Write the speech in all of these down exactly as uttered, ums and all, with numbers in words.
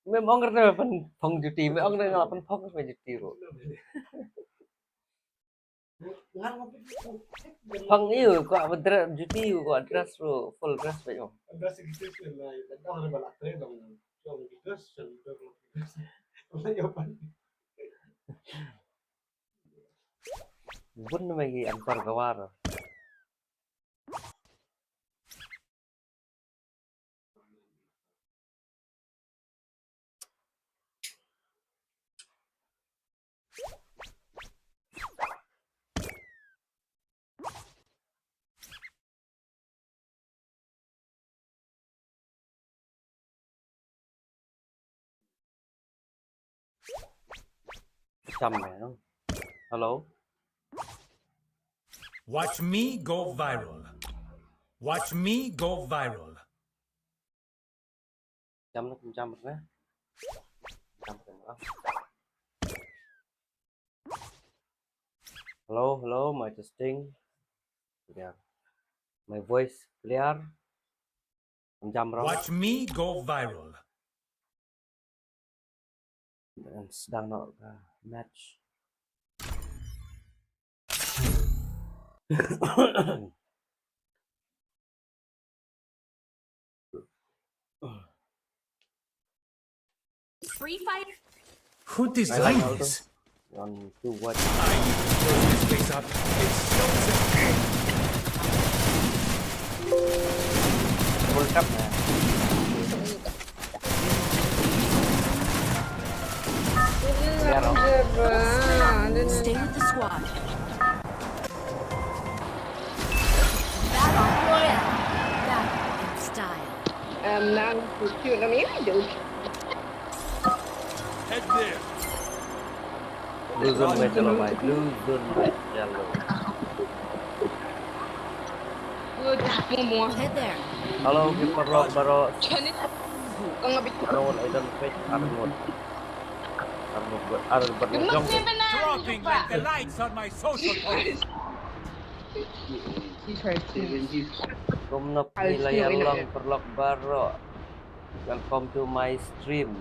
Mem ong kata pynphong juti, mem ong kata pynphong juti ruh. Phong ïa u, ko address juti u, ko address ruh, full address bad u. Bun na ma ki anpar gawar. Cham ne, no? Hello? Watch me go viral. Watch me go viral. Cham ne, cham ne. Cham ne, no? Hello, hello, my testing. Clear. My voice clear. Jam rong. Watch me go viral. Sdang noh ka match. Free Fire. Who designed this? One, two, one. I need to close this place up. It's so tempting. Full tap na. Stay with the squad. Battle Royale. Battle in style. Um, now, shoot, let me do. Head there. Blue zone में चलो भाई, blue zone में चलो. Good, one more. Head there. Hello, ki paralok baroh. Arngut, I don't fit Arngut. Arngut, Arngut, Arngut. Dropping like the lights on my social post. Kumno phi la ïa long paralok baroh. Welcome to my stream.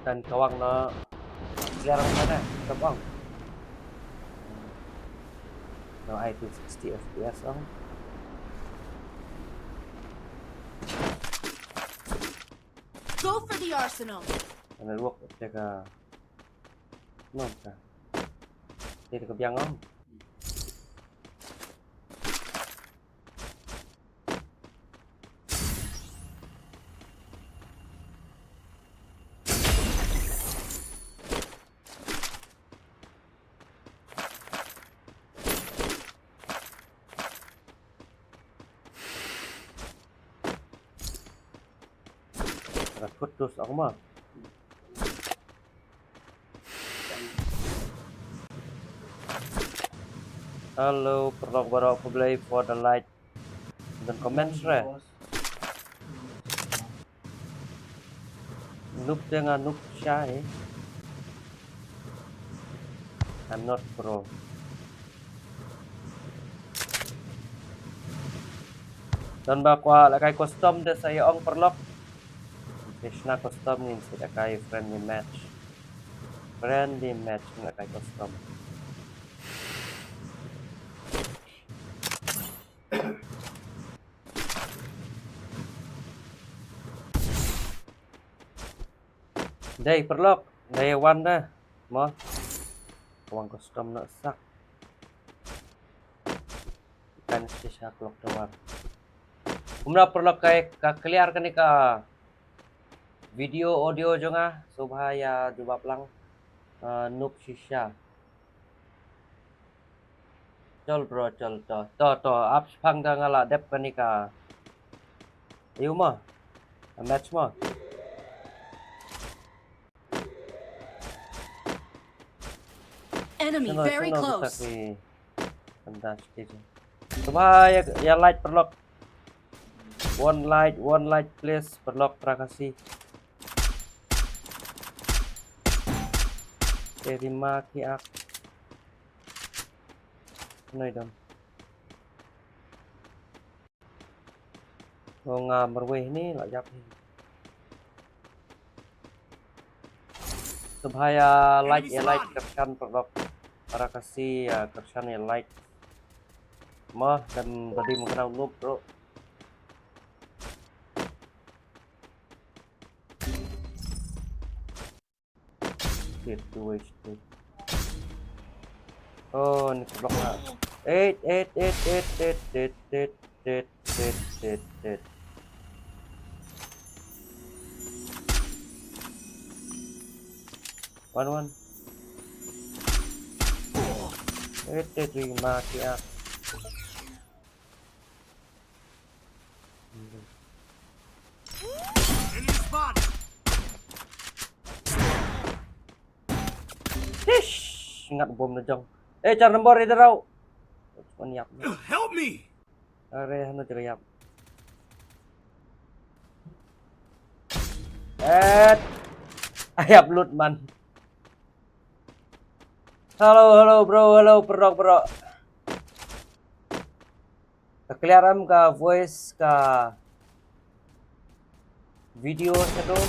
Tan kawang na jarang mana kawang. No, I two sixty F P S ong. Go for the arsenal. Ana ruok te ka. No ka. Te ka biang ong. Ka kut tu sa ma. Hello, paralok baroh, khublei for the like. Don comment re. Noob te nga noob sha eh. I'm not pro. Don ba kwah lehkai custom te sa ïa ong paralok. Krishna custom ngin sa lehkai friendly match. Friendly match ngin lehkai custom. Dei paralok, dei wan da. Mo. Kawang custom na sak. Kan shisha clock tower. Kumno paralok ka, ka clear kane ka video audio jong nga, sngewbha ïa jubab lang. Ah, noob shisha. Chol bro, chol to. To, to, ap shipang da nga la dep kane ka. Ayu mo. Match mo. Enemy very close. Fantastic. Sngewbha ïa, ïa like paralok. One like, one like, please, paralok para Khasi. Te rima ki ak. Noi dong. Ngo nga marwei ni la jap hi. Sngewbha ïa like, ïa like, kyrshan paralok para Khasi, ïa kyrshan ïa like. Mo, dan tadi mungkin aku noob, bro. Shit, two H two. Oh, ni paralok na. Eight, eight, eight. One, one. Eight, eight, eight, mati ah. Enemy spotted. Tish, ngat bom na jong. Eh, jar nombor ida rau. Cuman yap. Help me. Are hanu jaga yap. Eh. Ayap lut man. Hello, hello, bro, hello, bro, bro. Ka clear em ka voice ka video shadow.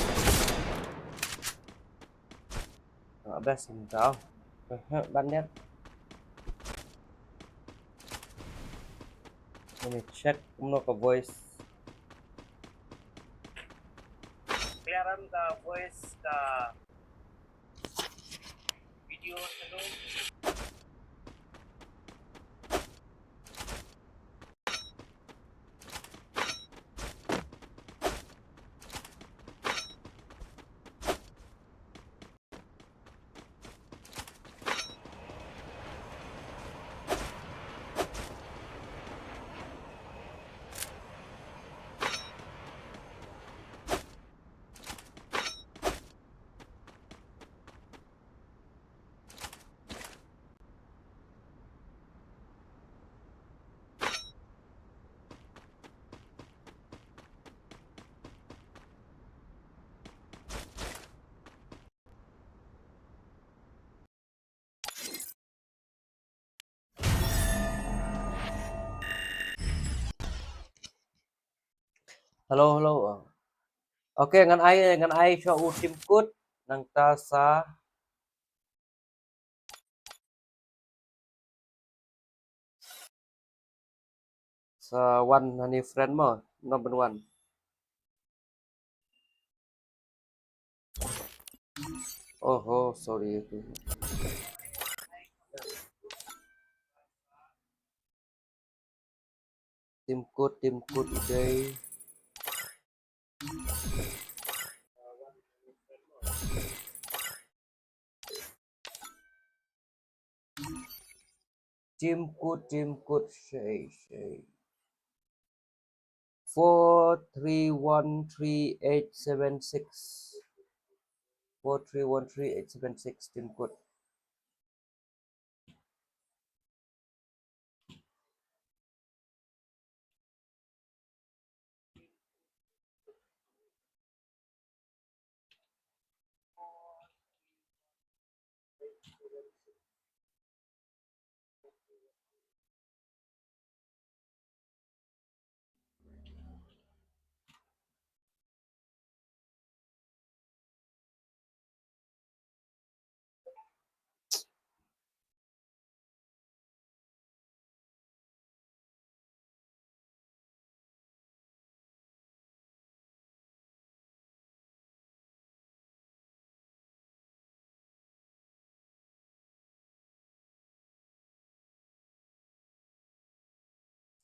Ka best em tau. Bandit. Let me check kumno ka voice. Clear em ka voice ka video shadow. Hello, hello. Okay, ngan ai, ngan ai sha u Tim Kut, nangta sa, sa wan hani friend mo, no ban wan. Oho, sorry itu. Tim Kut, Tim Kut, Uday. Tim Kut, Tim Kut, shei, shei. Four three one three eight seven six. Four three one three eight seven six, Tim Kut.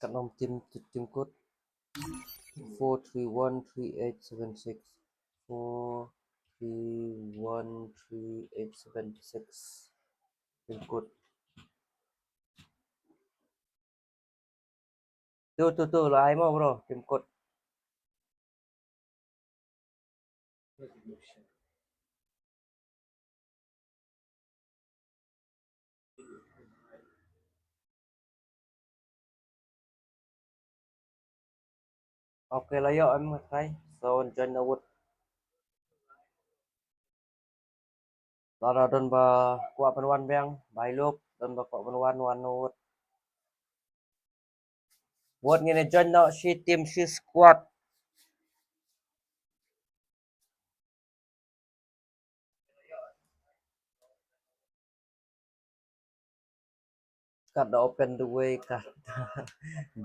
Katno tim, tim Kut? Four three one three eight seven six. Four three one three eight seven six. Tim Kut. Tu, tu, tu, lah ai mo, bro, Tim Kut. Okay, la ïoh em, okay. So, join the wood. Lada don ba kwah ban wan biang, bai luk, don ba kwah ban wan, wan wood. Wood ngin join noh shi team, shi squad. Kat da open the way, kat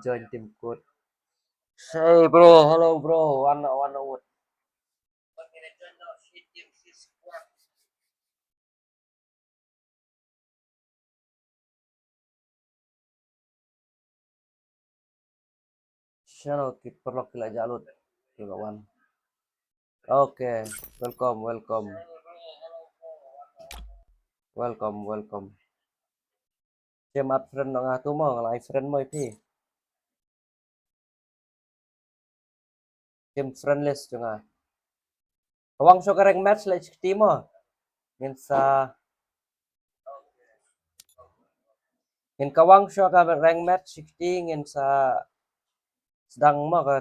join team code. Hey bro, hello bro, wan, wan wood. Channel ki paralok ki la jah lut. Ki la wan. Okay, welcome, welcome. Welcome, welcome. Shem add friend noh nga tu mo, nga la ai friend mo ïa phi. Team friend list jong nga. Kawang shuwa ka rank match la shi kti mo. Ngin sa, ngin kawang shuwa ka rank match shi kti, ngin sa sdang mo ka.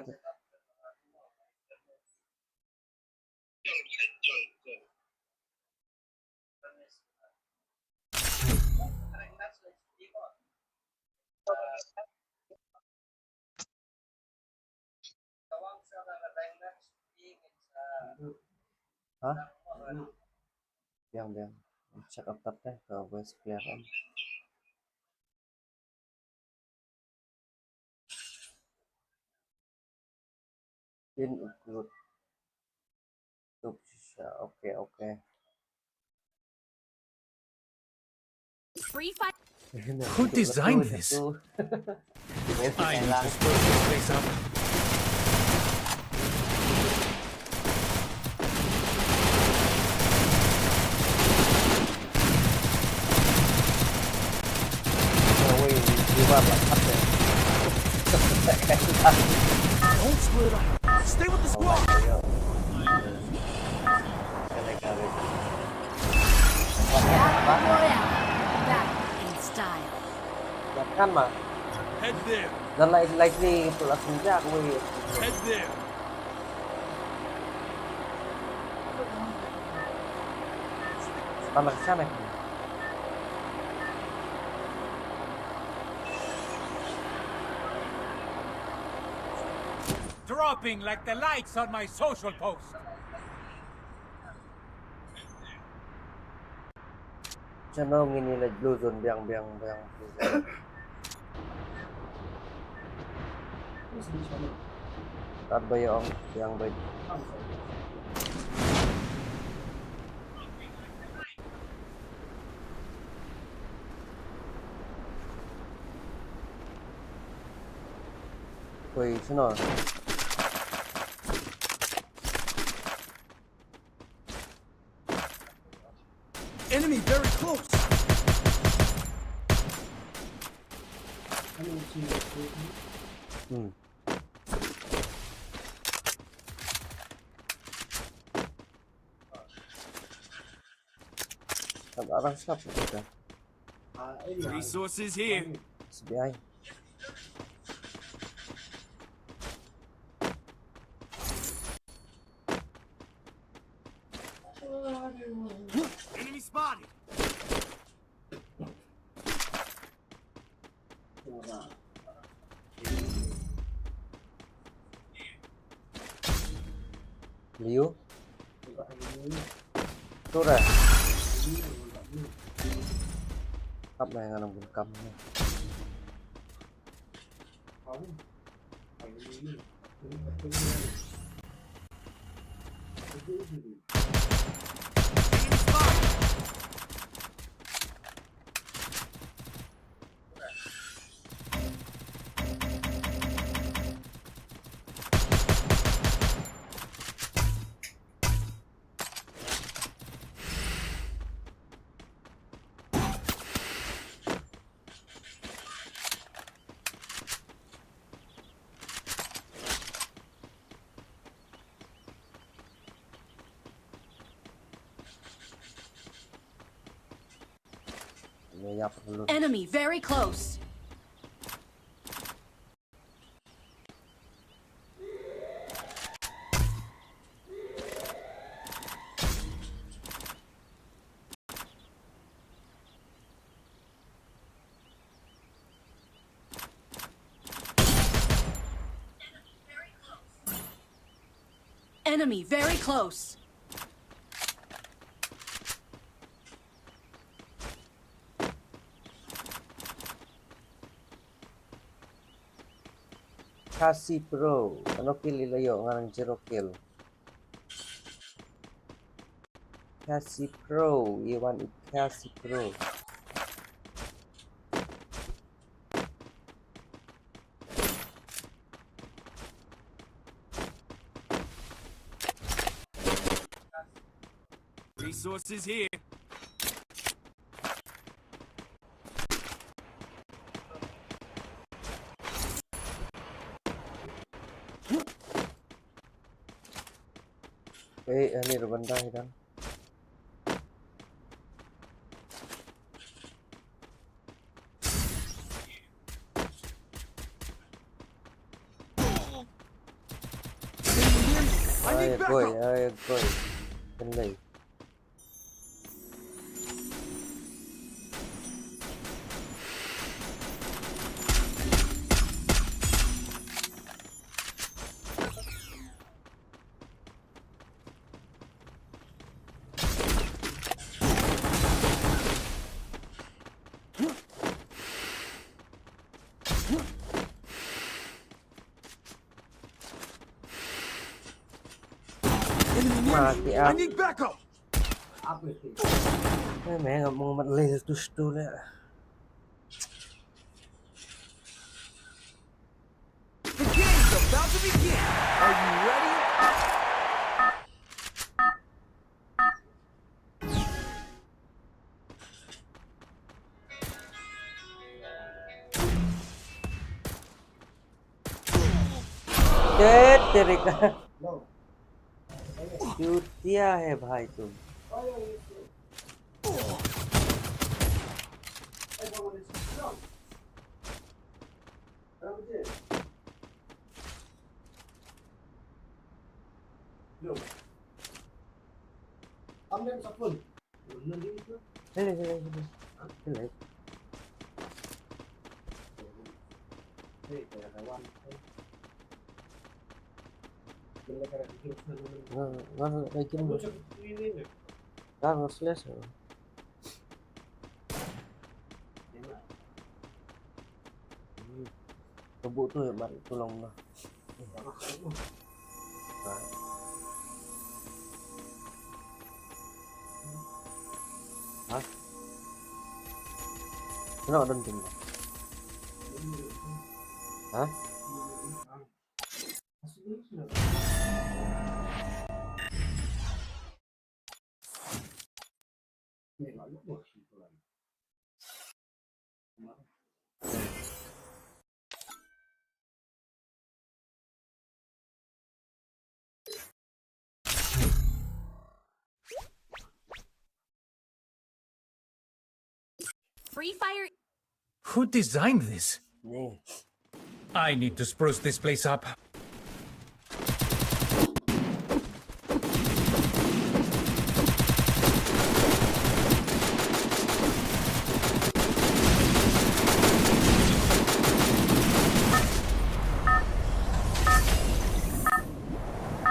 Ha? Biang, biang. Check up tab deh ka voice clear em. In include. Okay, okay. Free fire. Who designed this? I need to spruce this place up. Don't split up. Stay with the squad. Battle Royale. Battle in style. Kan ma. Head there. Dan lain, lain ni tu lah senja aku ni. Head there. Tambah sana. Dropping like the likes on my social post. Chano ngin ïa leit blue zone biang, biang, biang, blue zone. Tat ba ïa ong biang ba. Wei, chano. Enemy very close. Hmm. Arang siapa kita? Resources here. S B I. Enemy spotted. Liu. Tura. Kap na nga nang bun kam ni. Enemy very close. Enemy very close. Khasi Pro, ano kill ila yo ngarang zero kill. Khasi Pro, iwan i Khasi Pro. Resources here. Eh, ani ruban dah hidan. Ai boy, ai boy. Kenlei. Mati ah. I need backup. Eh, meng, ngam mat leh tu stu le. The game's about to begin. Are you ready? Tet terika. चूतिया है भाई तुम। Hello, hello, hello. Hello. Wah, wah, lagi. Kan restless. Kebuk tu mat tulong lah. Hah? Kenapa ada tim? Hah? Free Fire. Who designed this? I need to spruce this place up.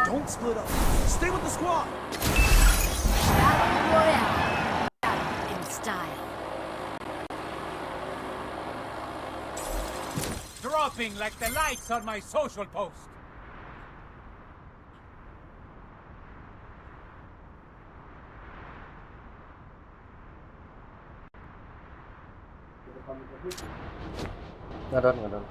Don't split up. Stay with the squad. Battle Royale. In style. Dropping like the likes on my social post. Nga don, nga don.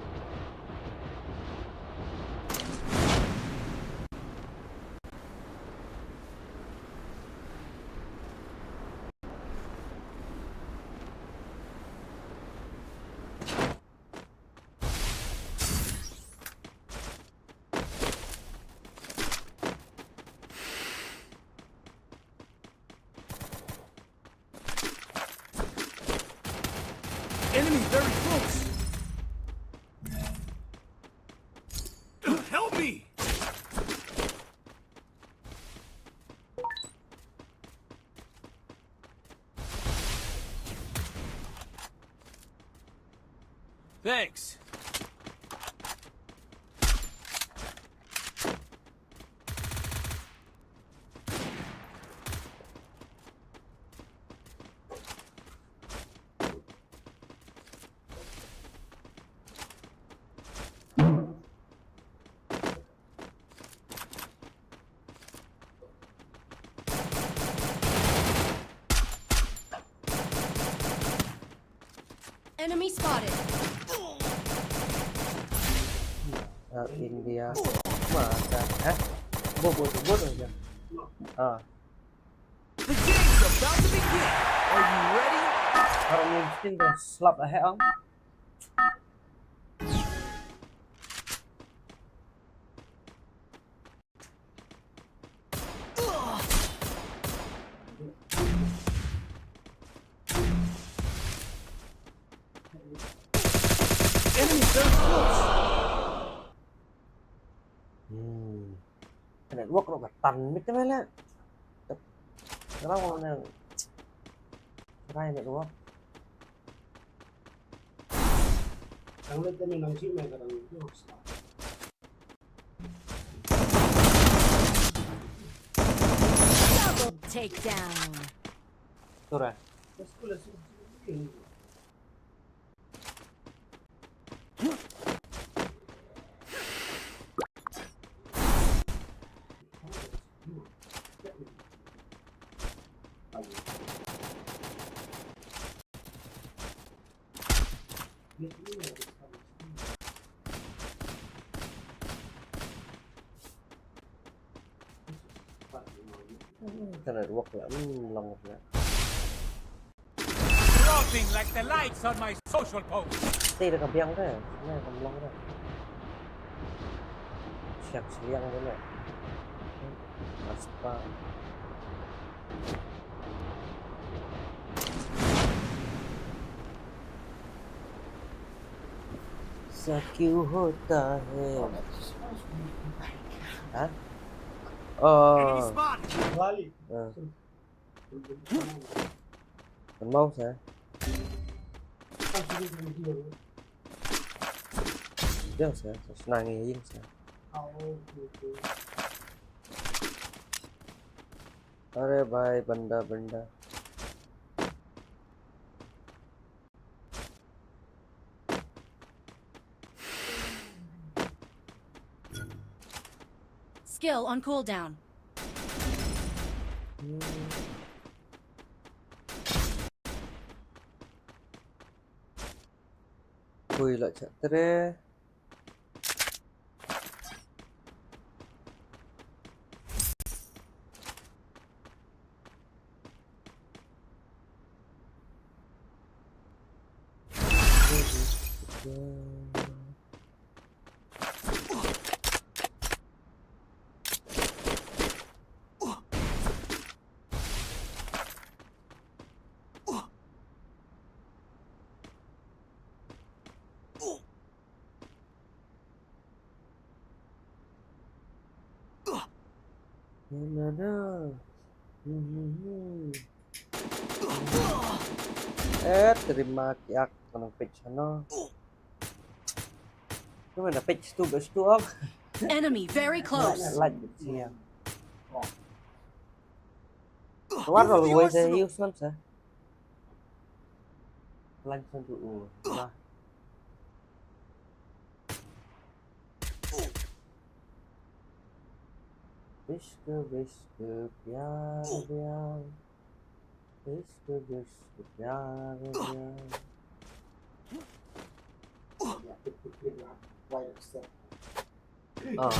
Enemy very close. Help me! Thanks. Enemy spotted. Sa India. Mata, eh? Bo bo bo bo. Ah. The game's about to begin. Are you ready? Har ni mesti dah slap dah, eh, ang. Enemy very close. Hmm. Ka network ruh ka tan beit te mela. Ka la wan na. Ka network. Tang le te me nang chi me ka dang yo. Double takedown. Tura. Ka network la, hmm, long la. Dropping like the lights on my social post. Te da ka biang te, ne ka long te. Siang siang te ne. Aspa. Sa kyun hota hai? Ha? Enemy Oh. spotted. Lali. Ah. Kan mau sa. Jeng sa, sa senang ya, jeng sa. Are bhai, banda banda. Skill on cooldown. Khui la chatre. Eh, terima kiak kena pitch sana. Tu mana pitch tu, pitch tu, ok. Enemy very close. Like pitch ya. Keluar dulu, gue saya use kan sah. Langsung tu, uh, lah. Bishke bishke pyar pyar. Bishke bishke pyar pyar. Oh.